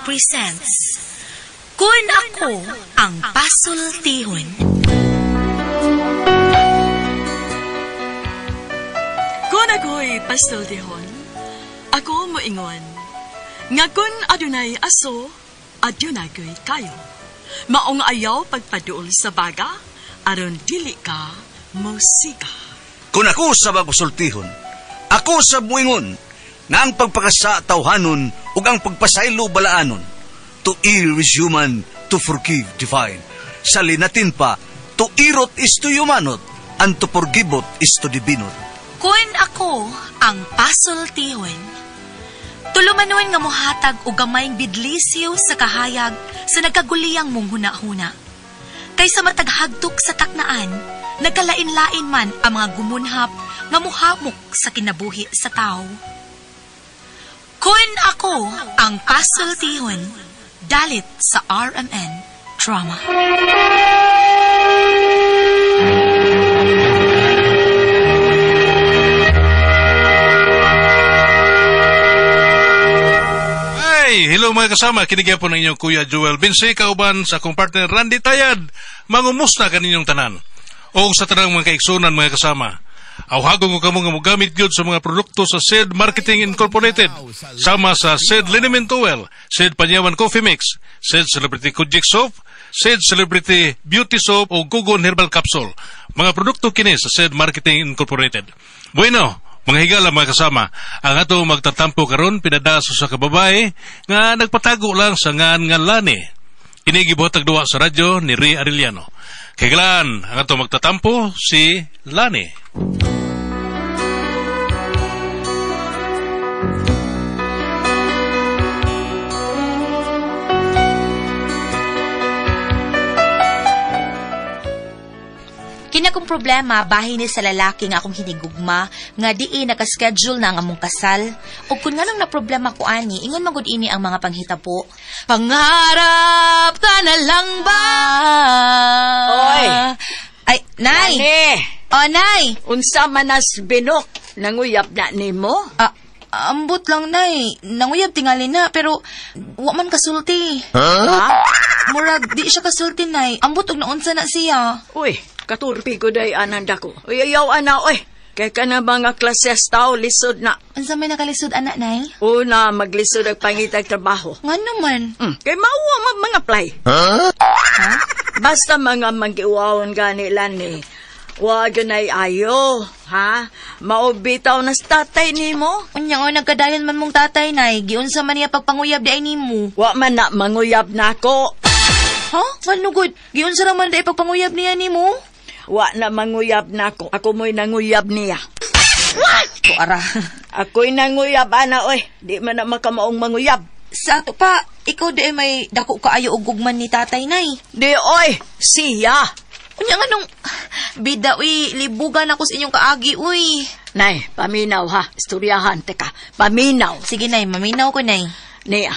presents Kun Ako Ang Pasultihon. Kun ako'y pasultihon, ako moingon, nga kun adunay aso, adunay ko'y kayo. Maong ayaw pagpaduol sa baga, aron dili ka musika. Kung ako sa pasultihon, ako sa muingon, nga ang pagpakasa tawhanon ug ang pagpasaylo balaanon. To err is human, to forgive divine. Sa linatin pa, to irot is to humanot, and to forgivot is to divinot. Kun ako ang pasultihon, tulumanon nga mohatag og gamayng bidlisiw sa kahayag sa nagkaguliyang mong huna-huna. Kaysa mataghagtok sa taknaan, nagkalain-lain man ang mga gumunhap nga muhamok sa kinabuhi sa tao. Kun ako ang pasultihon, dalit sa RMN Drama. Hey, hello mga kasama. Kinigyan po ng inyong Kuya Joel Vince, kauban sa akong partner Randy Tayad. Mangumusta kaninyong tanan. O sa tanang mga kaigsunan mga kasama. Awhagon ko kamo nga mogamit gyud sa mga produkto sa Said Marketing Incorporated. Sama sa Said Liniment Oil, Said Panyawan Coffee Mix, Said Celebrity Kojik Soap, Said Celebrity Beauty Soap o Gugon Herbal Capsule. Mga produkto kini sa Said Marketing Incorporated. Bueno, mga higala mga kasama, ang ato magtatampo karon pinada sa usa ka babae nga nagpatago lang sa ngan nga Lani. Kini gibuhatag duwa sa radyo ni Ray Arellano. Kailan ang ato magtatampo si Lani. Kini akong problema bahin ni sa lalaki nga akong hinigugma nga diin nakaschedule na ang among kasal. Ug kun nganong na problema ko ani, ingon man gud ini ang mga panghitabo. Pangarap ka na lang ba? Oy! Ay, Nay! Lani! Oh, Nay! Unsa man as binok, nanguyab na nimo? Ah, ambot lang, Nay. Nanguyab tingali na, pero wa man kasulti. Ha? Murag, di siya kasulti, Nay. Ambot og naunsa na siya. Uy, katurpi ko day ananda ko. Uy, ayaw ana, uy. Kay ka na mga klases tao, lisod na. Unsa may nakalisod, anak, Nay? Una, maglisod ang pangitag trabaho. Nga naman. Kay mauwa mga apply. Ha? Basta mga magiuawon gani lani. Wa ganay ayo, ha? Maubitaw na sa tatay nimo. Unya nga, nagkadayon man mong tatay, Nay. Giunsa man niya pagpanguyab di ay nimo. Wa man na manguyab nako. Ha? Manugod. Giunsa raman di ay pagpanguyab niya nimo? Wa na manguyab nako. Ako mo'y nanguyab niya. What? Ko ara. Ako'y nanguyab, ana, oy. Di man na makamaong manguyab. Sa ato pa, ikaw di ay may dako kaayo og gugman ni tatay, Nay. Di, oy. Siya. Unya nga nung bida, uy, libugan ako sa inyong kaagi, uy. Nay, paminaw ha. Istoryahan, teka. Paminaw. Sige, Nay, maminaw ko, Nay. Niya.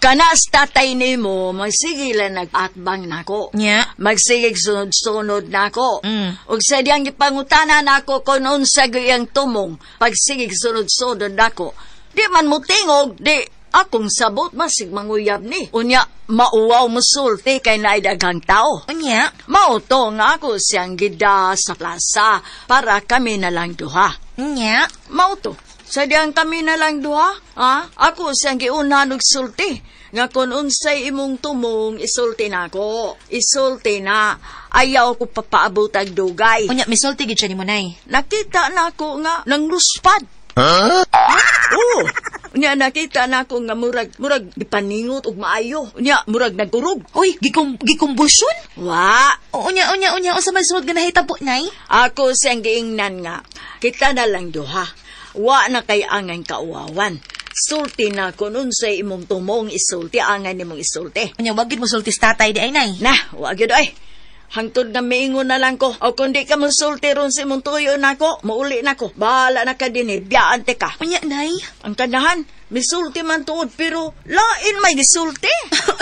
Kanas tatay nimo, magsige lang nag-atbang nako. Nya. Magsigig sunod-sunod nako. Mm. Ug sa diyang gipangutana nako kung unsa gyud tumong pagsigig sunod-sunod nako. Di man mo tingog, di akong sabot masig manguyab ni. Unya, mauwaw musulti kay naay daghang tao. Unya? Mao to nga ako siyang gida sa plaza para kami na lang duha. Unya? Mao to. Sa diyang kami na lang duha, ha? Ako siyang giunahan og sulti. Nga kung unsay imong tumong, isulti na ako. Isulti na. Ayaw ko papaabot ang dugay. Unya, misulti gid siya nimo, Nay. Nakita na ako nga nangluspad. Huh? Oo. Unya, nakita na ako nga murag gipaningot og maayo. Unya, murag nagkurog. Uy, gikumbulsyon? Wa. Unya, unya, unya, unsa may sunod nga nahitabo, Nay? Ako siyang giingnan nga. Kita na lang duha. Wa na kay angan kauwawan. Sulti na kung unsay imong tumong isulti, angan nimong isulti. Unya, wag gid mo sulti sa tatay di ay, Nay. Na, wa gyud ay. Hangtod na miingon na lang ko. O kung di ka mosulti ron sa imong tuyo nako, muuli nako. Bahala na ka din eh, biyaan te ka. Unya, Nay. Ang kanahan, misulti man tuod pero lain may gisulti.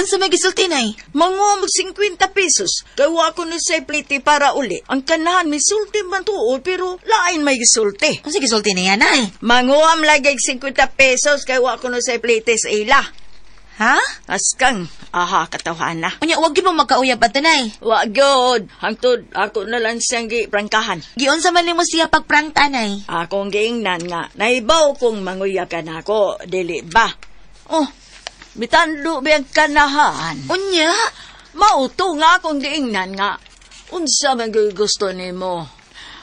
Unsa may gisulti, Nay? Manguha mag 50 pesos. Kay wa ko ni sa pliti para uli. Ang kanahan, misulti man tuod pero lain may gisulti. Unsa gisulti niya, Nay? Manguha lagi 50 pesos kay wa ko ni sa pliti sa ila. Ha? Askang, aha, katawhana. Unya, wag gyud mo magkauyab ato, Nay. Wa gyud, hangtod ako na lang siyang giprangkahan. Giunsa man nimo siya pagprangka, Nay? Akong giingnan nga, naibaw kong manguyab ka nako, dili ba? Oh, mitando biyang kanahan. Unya? Mauto nga akong giingnan nga. Unsa man gyud gusto nimo?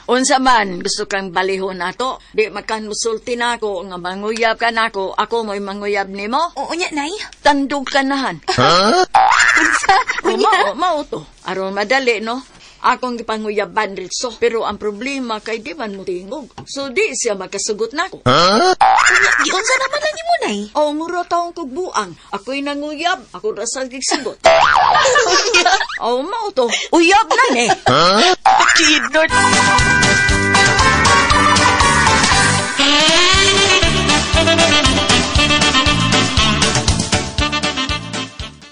Unsa man gusto kang balihon nato, di makan musulti nako nga manguyab ka nako, ako mo'y manguyab nimo. Oo, unya, Nay. Tandog kanahan. Unsa? O, Unya? mao to. Aron madali, no? Akong gipanguyaban ritso. Pero ang problema kay di man mo tingog. So di siya makasugot nako. Unya, giunsa naman lang nimo, Nay? O, mura taong kog buang. Ako'y nanguyab. Ako rasal gigsugot. O, mao to. Uyab na ni. Kidnot.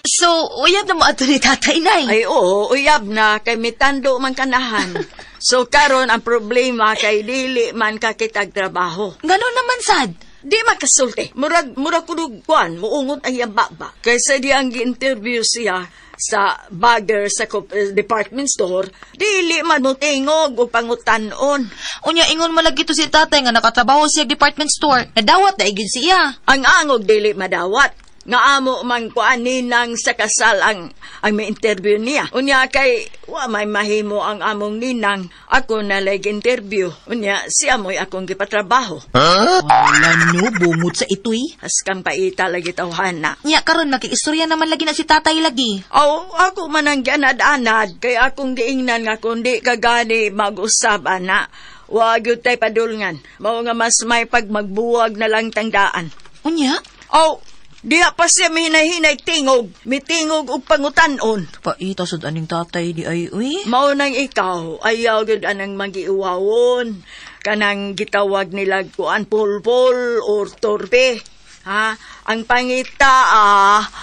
So, uyab na mo ato ni Tatay, Nay. Ay, oo, uyab na. Kay mitando man kanahan. So, karon ang problema kay dili man kakitag trabaho. Ngano naman, sad? Di makasulti. Murag kunog kuan, muungot ang iyang baba. Kaysa di ang gi-interview siya sa bagger sa department store, dili man mo tingog o pangutanon. Unya, ingon mo lagi to si tatay nga nakatrabaho siya department store. Nadawat na igin siya. Ang angog dili madawat. Nga amo man kuan ninang sa kasal ang may interview niya. Unya kay wa may mahimo ang among ninang, ako na lay interview. Unya siya mo'y akong gipatrabaho. Wala no, bungot sa itoy. Askang paita lagi tawhana. Nya karon makikistorya naman lagi na si tatay lagi. Aw, ako man ang gianad-anad, kay akong giingnan nga kundi kagani mag-usab, ana. Wa gyud tay padulngan. Mao nga mas may pag magbuwag na lang tangdaan. Unya? Aw, diha pa siya mihinay-hinay tingog. Mitingog og pangutanon. Paita sud aning tatay di ay uy. Mao nang ikaw, ayaw gyud anang magiuwawon. Kanang gitawag nila kuan pulpul or torpe. Ha? Ang pangita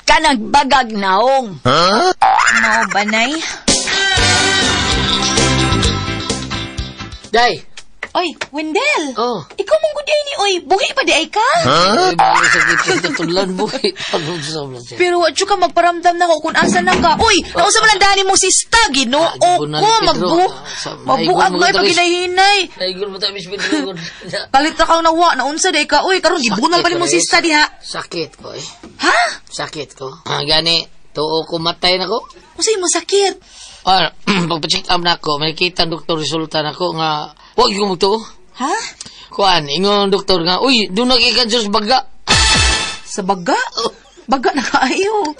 kanang bagag naong. Mao ba, Nay? Day! Oy, Wendell. Oh. Ikaw mong gud ni oy, buhi pa di ay ka? Ay, balik sa kita tulan buhi. Pag-usap siya. Pero wa ka magparamdam na ko kung asa na ka. Uy, nausa man lang dani mo si Sta, Ginoo Ah, ko gibunan ni Pedro. magbu. Mabuag Mabuag mo pag hinahinay. Naigol mo tayo, Miss Pedro. Kalit na kang nawa, naunsa day ka. Uy, karon gibunal pa nimo si Sta diha. Sakit ko eh. Ha? Sakit ko. Ah, gani, tuo ko matay na ko. Unsay mo sakit? Ah, pagpa-check up na ako, may nakita ang doktor resulta na ko nga, huwag yung magtuo. Ha? Kuan, ingon ang doktor nga, uy, doon nagkikanser sa baga. Sa baga? Baga na kaayo.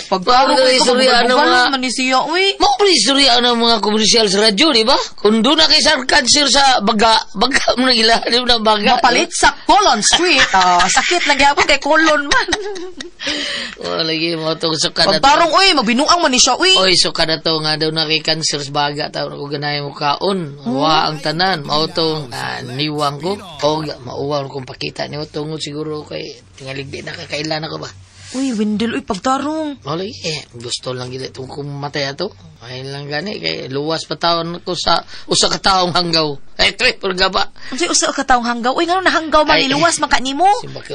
Pagturo Bakit ko istorya ikaw, ng mga- man ni siya, uy. Mao pa istorya ng mga komersyal sa radyo, di ba? Kung doon na kay sa cancer sa baga, baga mo na ila, di ba na baga? Mapalit sa Colon Street. Ah, sakit lang gyapon kay Colon man. Oh, lagi mo itong suka na to. Pagtarong, uy, mabinuang man ni siya, uy. Oy, suka na to nga daw na kay cancer sa baga, taon ako ganahin mo kaon. Wa ang tanan, mao tong niwang ko. O, mauwaw kong pakita niyo tungod siguro kay tingalig di nakakailan ako ba. Uy, Wendell, uy, pagtarong. Mao lagi, gusto lang gila itong kumatay ato. Ay lang gani, kay luwas pa taon ko sa usa ka taong hanggaw. Ay, tre, purga ba? Unsay usa ka taong hanggaw? Uy, ngano nahanggaw man Ay, niluwas man ka nimo?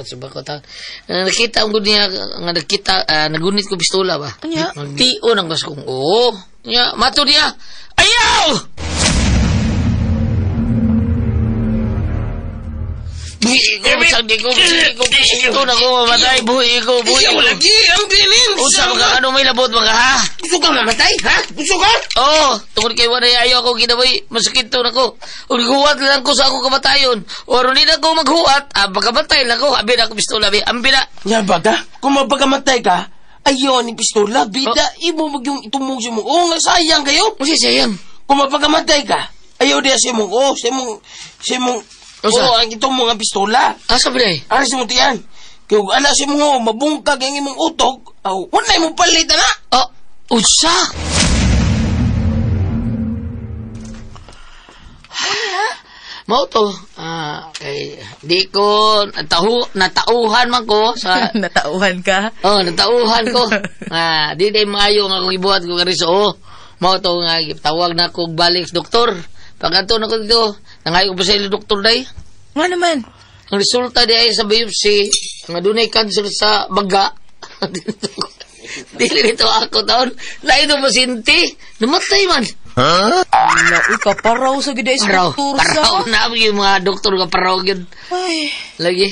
Sibakot, ha. Nakita ang niya, nga nakita, nagunit ko pistola ba? Unya? Tiyo ng gas kong, oo. Nya, mato niya, ayaw! Buhi ko, sabi ko, ito na ko mamatay, buhi ko, buhi ko. Lagi ang feelings. Usa mga ano may labot mga ha? Gusto ka mamatay, ha? Gusto ka? Oo, tungod kay wala ayaw ako ginaboy, masakit to nako. Ug huwat lang ko sa akong kamatayon. O aron di na ko maghuwat, pagkamatay lang ko, abi na ako pistola, abi, ambi na. Nga ba ka? Kung mapagkamatay ka, ayaw ni pistola, bida, imo mag yung itumong sa mong, oo nga, sayang kayo. Usa sayang. Kung mapagkamatay ka, ayaw diya sa imong, oo, sa imong, Usa? oo, ang itumong ang pistola. Asa ba day? Ara sa imong tiyan. Kaya kung ala sa imong, oo, mabungkag ang imong utok, aw, wala imong palit na. Oh, usa. Mao to, kay di ko natauhan man ko sa Natauhan ka? Oh, natauhan ko. Di day maayo nga akong ibuhat ko kari so. Oh, mao to nga tawag na ko balik sa doktor. Pag-adto na ko dito, nangayo ko pa sa ilo doktor day. Nga naman. Ang resulta di ay sa biopsy, nga dunay cancer sa baga. Dili nito ako taon. Lain mo pasyente. Namatay man. Ala, uy, kaparaw sa gid ay sa Paraw. doktor sa. Paraw na yung mga doktor nga paraw yun. Ay, Lagi.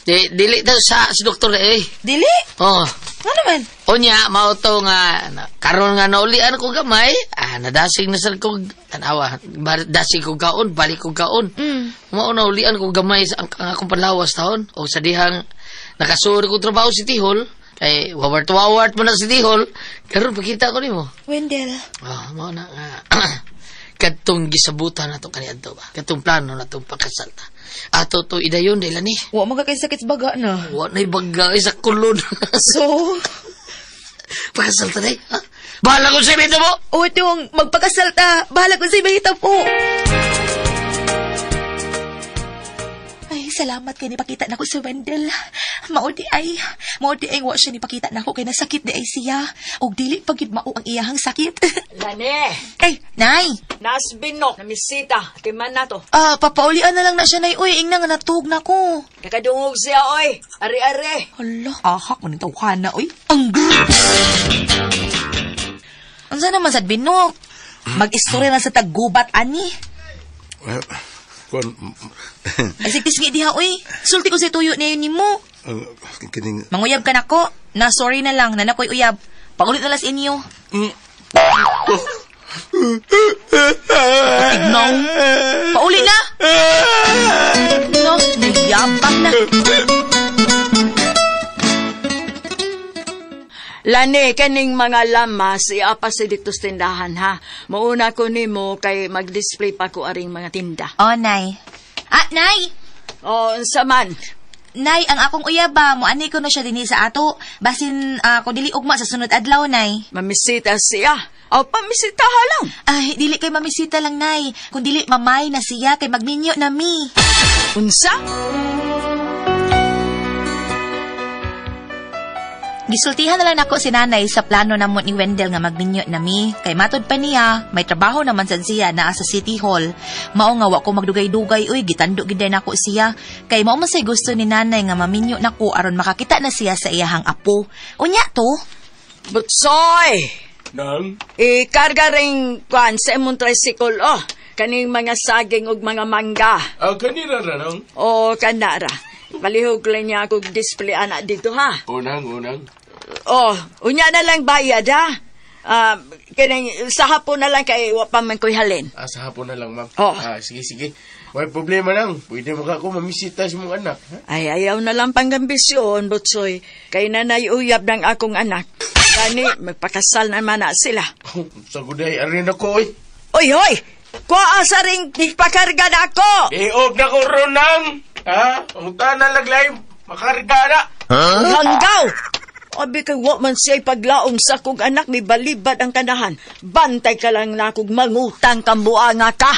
Dili daw sa doktor eh. dili. Oh. Ano naman? Unya, mao to nga, karon nga naulian ko gamay, nadasig na sad ko, tanawa, dasig ko kaon, balik ko kaon. Mao naulian ko gamay sa ang akong palawas taon. O sa dihang nakasuri ko trabaho si Tihol, kay wawart-wawart mo na si Tihol, karon pakita ko nimo. Wendell. Oh, mao na nga. Kadtong gisabutan nato kaniadto ba? Kadtong plano natong pakasal ta. Ato to idayon dila ni. Wa man ka kay sakit sa baga na. Wa na'y bagay sa kulon. So, Pakasal ta day. Ha? Bahala ko sa mo. O itong magpakasal ta. Bahala kung sa'yo mahitabo. Ay, salamat kay nipakita nako si Wendell. Mao di ay wa siya nipakita nako kay nasakit di ay siya. Og dili pa gyud mao ang iyahang sakit. Lani, Ay, nay. nasbinok, namisita, timan na to. Papaulian na lang na siya, nay. Uy, ingna nga natug na ko. Kakadungog siya, oy. Ari-ari. Hala, ahak mo ning tawhana, uy. Ang grr. Unsa naman sad binok? Mag-istorya na sa taggubat ani. Well, kuan Ay sigtis nga diha, uy. Sulti ko sa tuyo niyo nimo. Kining Manguyab ka nako. Na sorry na lang, na nakoy uyab. Paulit na las inyo. Tignaw. Pauli na. No, niyabang na. Lani, kaning mga lamas, iapa sa dito sa tindahan, ha? Mauna ko nimo kay mag-display pa ko aring mga tinda. Oh, nay. Ah, nay! O, unsa man? Nay, ang akong uyab ba, moani ko na siya dinhi sa ato. Basin ko dili ugma sa sunod adlaw, nay. Mamisita siya. O, pamisita ha lang. Ay, dili kay mamisita lang, nay. Kung dili mamay na siya, kay magminyo na mi. Unsa? Gisultihan na lang nako si nanay sa plano namo ni Wendell nga magminyo na mi. Kay matod pa niya, may trabaho naman sad siya naa sa City Hall. Mao nga wa ko magdugay-dugay, uy, gitando gid nako siya. Kay mao man say gusto ni nanay nga maminyo nako aron makakita na siya sa iyahang apo. Unya to? Butsoy! Nang? Ikarga ring kwan sa imong tricycle, oh. Kaning mga saging ug mga mangga. Kanira ra, nang? O, kanara. Palihog lang niya akong display ana dito, ha? Unang. Oh, unya na lang bayad, ha? Kining, sa hapon na lang kay wa pa man ko'y halin. Sa hapon na lang, ma'am. Oh. Sige. May problema nang. Pwede mo ka ako mamisita sa mong anak, ha? Ay, ayaw na lang pangambisyon, Butsoy. Kay nanay uyab ng akong anak. Gani, magpakasal naman na sila. Sa guday, arin ako, oy. Oy, hoy! Kuha sa ring pakarga na ako! Iog na ko ron, nang! Ha? Ang tanan laglay, makarga na! Huh? Hanggaw! Abi kay wa man siya'y paglaom sa kong anak, may balibad ang kanahan. Bantay ka lang na kung mangutang kambuanga ka.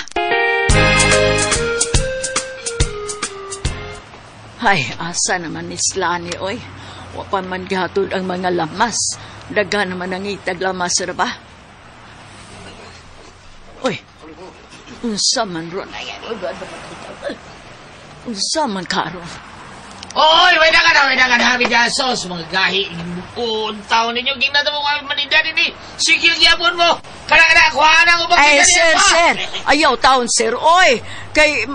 Ay, asa naman ni Slani, oy. Wa pa man gihatod ang mga lamas. Daga naman ang itag lamas, ra ba? Oy, unsa man ron? Unsa man karon? Oy, wait na ka na, bidasos, mga gahi, taon ninyo, ginata mo kami maninda din eh. Sige, gyapon mo. Kana, kuha na ko Ay, sir, ayaw taon, sir, oy. Kay,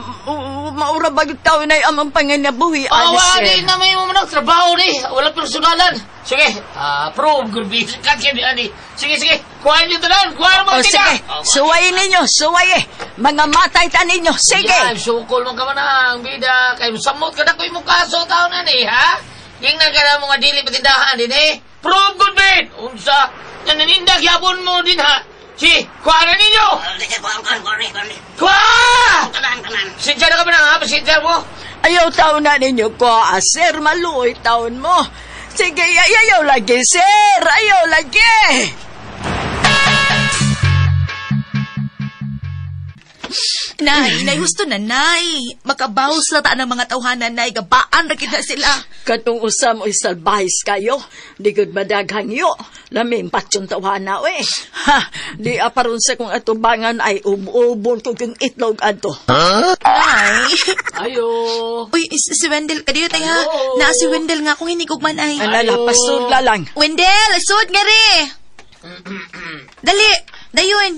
maura ba yung taon na amang panginabuhi, Oh, ani, sir? di na may mga trabaho ni. Walang personalan. Sige, approve, good business. Ani. Sige, kuha niyo tanan, kuha mo Oh, sige, suwayin ninyo, suwaye. Mga matay ta ninyo, sige. Yan, sukol mo ka man ang bida. Kay samot ka na ko imong kaso taon na ni, ha? Ingnan ka na mga dili patindahan din, eh. Prove good bid! Unsa, nananinda gyapon mo din, ha? Si, kuha na ninyo! Kuha! Sinsya na ka ba na, ha? Pasensya mo? Ayaw taon na ninyo ko, sir, maluoy taon mo. Sige, ayaw lagi, sir! Ayaw lagi! Nay, nay, husto na, nay. Makabaws na ta ng mga tawhanan, nay. Gabaan ra gid na sila. Katong usam oy salbahis kayo. Di gud madaghang yo. Laming patyon tawhana we. Ha, di aparon sa kong atubangan ay ubon ko kang itlog adto. Nay. Ayo. Uy, si Wendell, kadiyo tayo ha. Naa si Wendell nga akong hinigugman ay. Alala, pasudla lang. Wendell, sud nga ri. Dali, dayon.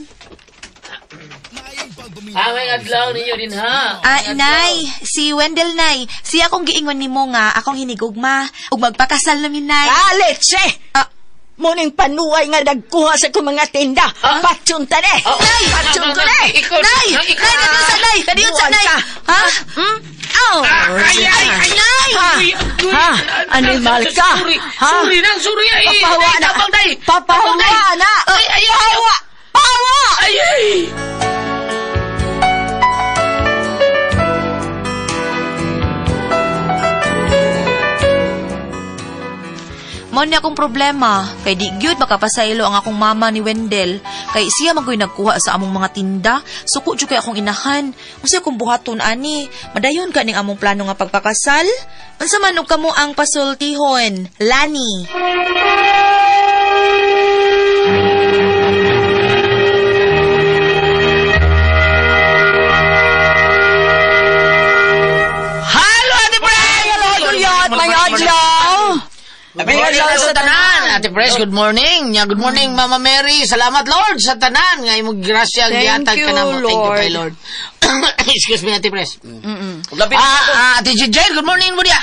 May adlaw ninyo din ha. Nay, si Wendell, nay. Siya akong giingon nimo nga akong hinigugma ug magpakasal na mi, nay. Ah, leche! Muning panuay nga nagkuha sa kong mga tinda. Patyon ta ne! Nay! Patyon ko ne! Nay! Nay, kadiyon sa nay! Kadiyon sa nay! Ha? Hmm? Aw! Ay, ay, ay! Nay! Ha? Animal ka! Sorry, Ha? sorry nang, sorry. Ay, Papahawa ay, na! tabang, day. Papahawa Tabang, day. na! Ay, ay, ay, Pahawa! Pahawa! Ay, ay! Mao ni akong problema. Kay di gyud makapasaylo ang akong mama ni Wendell. Kay siya man gyud nagkuha sa among mga tinda. Suko jud kay akong inahan. Unsa akong buhaton ani? Madayon ka ning among plano nga pagpakasal? Unsa man og kamo ang pasultihon? Lani. Hello, Ate Pres! Hello, Juliet! May adlaw! Good morning sa tanan. Ate Pres, good morning. Nya, good morning, Mama Mary. Salamat, Lord, sa tanan. Nga imong grasya ang Thank gihatag ka you, na mo. Thank you Lord. kay Lord. Excuse me, Ate Pres. Labi na Ate Jane, good morning mo diya.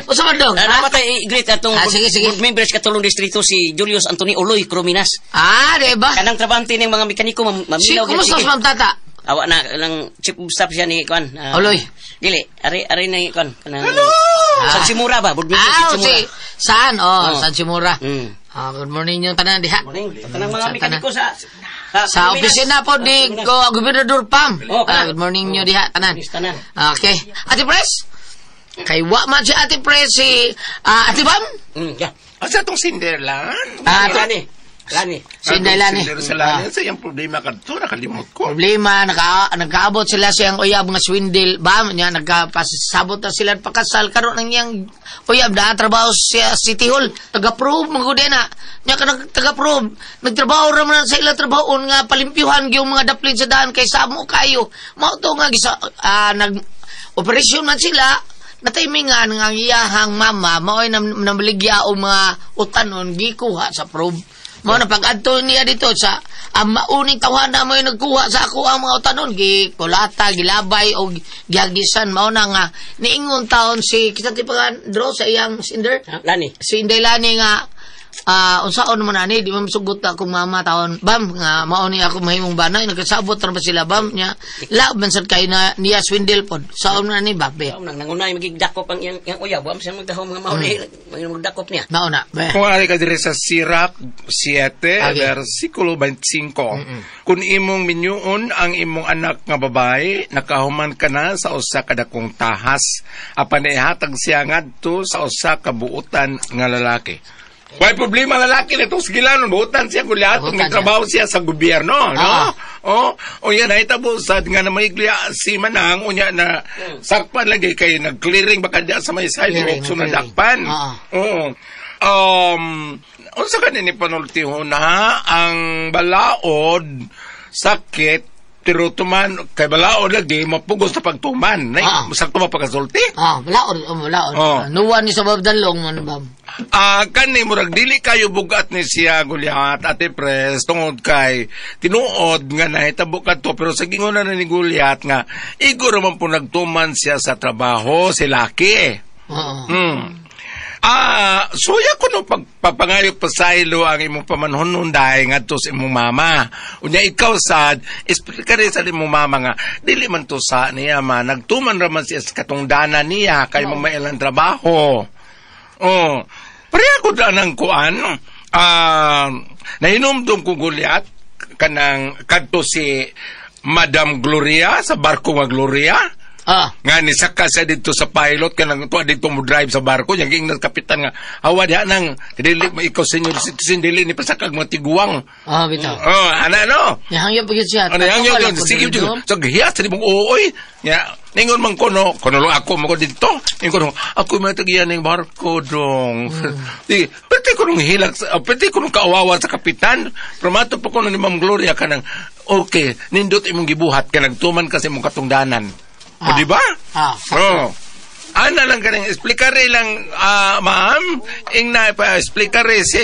Usa man dong? Dapat ay i-greet atong Sige, sige. board members katulong distrito si Julius Anthony Oloy Crominas. Di ba? Kanang trabante ning mga mekaniko Si, maminaw kumusta sa Ma'am Tata? Awa na lang chief of staff siya ni kuan. Oloy. Dili, ari ni kuan kanang San Simura ba? Board member San Simura. Si, saan? Oh, Oh. San Simura. Mm. Good morning yung tanan diha. Morning. Tanang mga Sa tanan. mekaniko sa Sa opisina po ni Gobernador Pam. Oh, kana. Good morning nyo diha, tanan. Miss tanan. Okay. Ate Pres? Kay wa man si Ate Pres si Ate Bam? Yeah. Asa tong Cinderella? Lani. Lani. Si Inday Lani. Cinderella sa iyang problema kadto nakalimot ko. Problema, nagkaabot sila siyang uyab nga swindle. Bam, niya, nagkapasabot na sila pakasal. Karon ang iyang uyab na trabaho sa City Hall. Taga-prove, mga na. Niya ka taga-prove. Nagtrabaho raman sa ilang trabaho nga palimpyuhan yung mga daplin sa daan kay samo kayo. Mao to nga gisa, nag-operasyon man sila. Nataymingan nga ang iyahang mama, mao'y namaligya o mga utanon gikuha sa probe. Mao na pag-adto niya dito sa ang mauning tawhana mo yung nagkuha sa ako ang mga utanon, gikulata, gilabay o gihagisan. Mao na nga niingon taon si kita ti pangan draw sa iyang sinder. Lani. Si Inday Lani nga unsaon man ani di man sugot akong mama taon bam nga mao ni ako mahimong bana nagkasabot ra ba sila bam nya la man sad kay na niya swindle pod saon man ani babe Sao nang nangunay magigdakop ang iyang uyab, wa man siya magdahom nga mao ni magdakop niya. Mao na. Kung ari ka diri sa Sirach 7 versikulo 25. Kung imong minyuon ang imong anak nga babae, nakahuman ka na sa usa ka dakong tahas apan ihatag siya ngadto sa usa ka buutan nga lalaki. Way problema lalaki nitong sigilanon, buutan siya kung lahat nagtrabaho siya sa gobyerno, no? Oh, unya nahitabo sad nga na maiglia si Manang, unya na sakpan lagi kay nag-clearing baka diya sa may sidewalk so nadakpan. Oo. Unsa ka ni panultihon ha ang balaod sakit pero tuman kay balaod lagi mapugos na pagtuman. Nay, sakto mapagasulti. Balaod, balaod. Oh. Nuwan ni sa babdalong man bam. Kani murag dili kayo bugat ni siya Goliath Ate Pres tungod kay tinuod nga nahitabo kadto pero sa gingon na ni Goliath nga iguro man po nagtuman siya sa trabaho si laki. Oo. Suya ko no pagpapangayok pasaylo ang imong pamanhon dahil ngadto sa imong mama. Unya ikaw sad, explain rin sa imong mama nga dili man to sa niya ma nagtuman ra man siya sa katungdana niya kay mamailang trabaho. Oh, pareha ko daan ang kuan. Nahinumdum ko Goliath kanang kadto si Madam Gloria sa barko nga Gloria. Ah. Nga ni saka siya dito sa pilot kanang tuwa dito mo drive sa barko yang giingnan kapitan nga hawa diha nang dili mo ikaw senior citizen dili ni pasakag mga tiguang. Ah, bitaw. Oh, ana no. Nihangyap pa gyud siya. Ano yang Wala yung ko sige diri, jud. no? So gihiyat sa imong ooy. Nya ningon man ko no, kuno lang ako mo ko dito. Ningon ko no, ako man tagiyan ning barko dong. Di pwede ko nung hilak sa pwede ko nung kaawawa sa kapitan. Pero mato pa ko ni Ma'am Gloria kanang okay, nindot imong gibuhat ka nagtuman kasi imong katungdanan. O Ah. di ba? Ah, Oh. Ana lang kaning explikare lang ma'am, ing na pa explikare si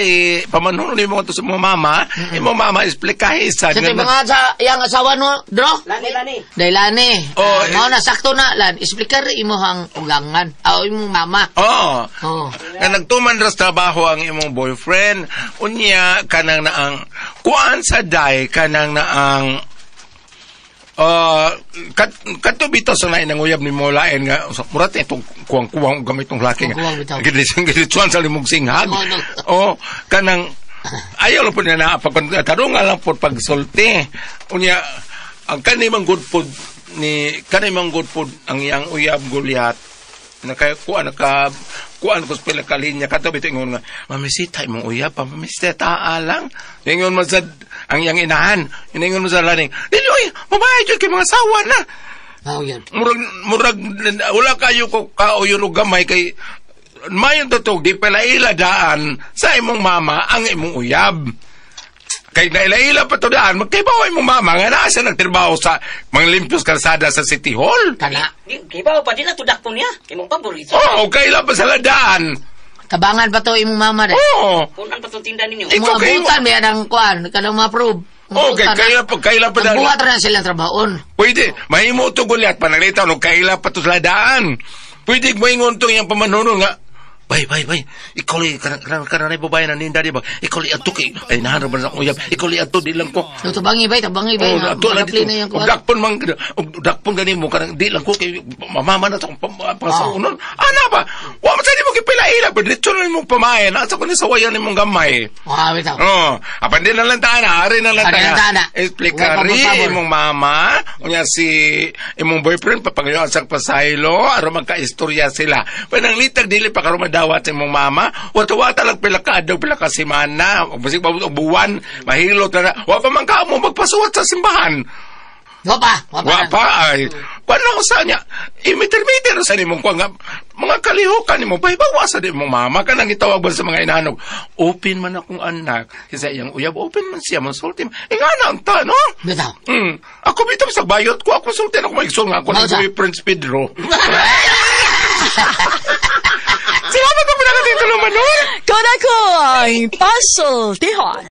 pamanhunon nimo to sa mga mama, imong mama explikahe sa Sa ito mga sa iyang asawa no, Dro? Lani, lani. Dailani. Oh, Oh, mao na sakto na lan. Explicar imo ang ugangan. Aw imong mama. Oh. Oh. Nga nagtuman ra sa trabaho ang imong boyfriend, unya kanang naang kuan sa day kanang naang kato bitaw sa nain ang uyab ni Molaen nga mura ta itong kuwang-kuwang gamit tong laki nga. Kuwang-kuwang bitaw. Giditsuan sa limog singhag. Oh, no. Oh, kanang ayaw lang po niya na tarungan lang po pagsulti. Unya ang kanimang good food ni kanimang good food ang iyang uyab Goliath naka kuan naka kuan ko sa pila ka linya kato bitaw ingon nga mamisita imong uyab pa mamisita alang ingon man sa ang iyang inahan ingon man sa laning dili oy babae jud kay mga sawa na. Mao yun. Murag murag wala kayo ko kauyon og gamay kay mayon totoo di pala ila daan sa imong mama ang imong uyab. Kay naila-ila pa to daan, magkaibaw imong mama nga naa siya nagtrabaho sa mga limpios kalsada sa City Hall. Kana. Di, kibaw pa, di na to dakpo niya. Imong paborito. Oo, oh, kaila pa sa ladaan. Tabangan pa to imong mama dai. Oo. Kunan pa itong tinda ninyo. Ikaw Mga kayo- butan may anang kuan, kanang ma-approve. Oo, kay kaila pa daan. Buhat ra na silang trabahoon. Pwede, mahimo to gulyat pananglita no kaila pa to sa ladaan. Pwede moingon to iyang pamanhunon nga bay, bay, bay. Ikaw li, kanang babae na ninda, di ba? Ikaw li, ato kay, ay, nahanap ba sa akong uyab? Ikaw li, ato, di lang ko. No, tabangi bay, tabangi bay. Oh, ato lang Madapli dito. na yang Og kuan. dakpon man, og dakpon gani mo, kanang, di lang ko, kay, mamama na sa akong pangasaunon. Ana ba? Wa man sa di mo kipila-ila, pero diretso na imong pamain. Asa ko ni sawayan imong gamay. Ah, bitaw. Oh, apan din na lang taana, ari na lang Ari na taana. taana. Explikari Huwag pabor-pabor. imong mama, unya si imong boyfriend papangayuan sa pasaylo, aron magkaistorya sila. Pananglitag dili pa karon madawat sa imong mama, wata-wata lang pila ka adlaw, pila ka semana, o basig pa og buwan, mahilot na. Wa pa man ka mo magpasuwat sa simbahan. Wa pa, wa pa. Wa pa ay. Kuan na usa niya. Imiter-miter sa nimong kuan nga mga kalihukan nimo pahibawa sa di mong mama kanang gitawag ba sa mga inanog. Open man akong anak. Kasi iyang uyab open man siya mansulti. Ingana ang ta no. Bitaw. Ako bitaw sa bayot ko ako sulti ako maigsoon nga ako ng Mausa. boyfriend Pedro. Salamat po pinakatitulo man. Kung ako ay pasultihon.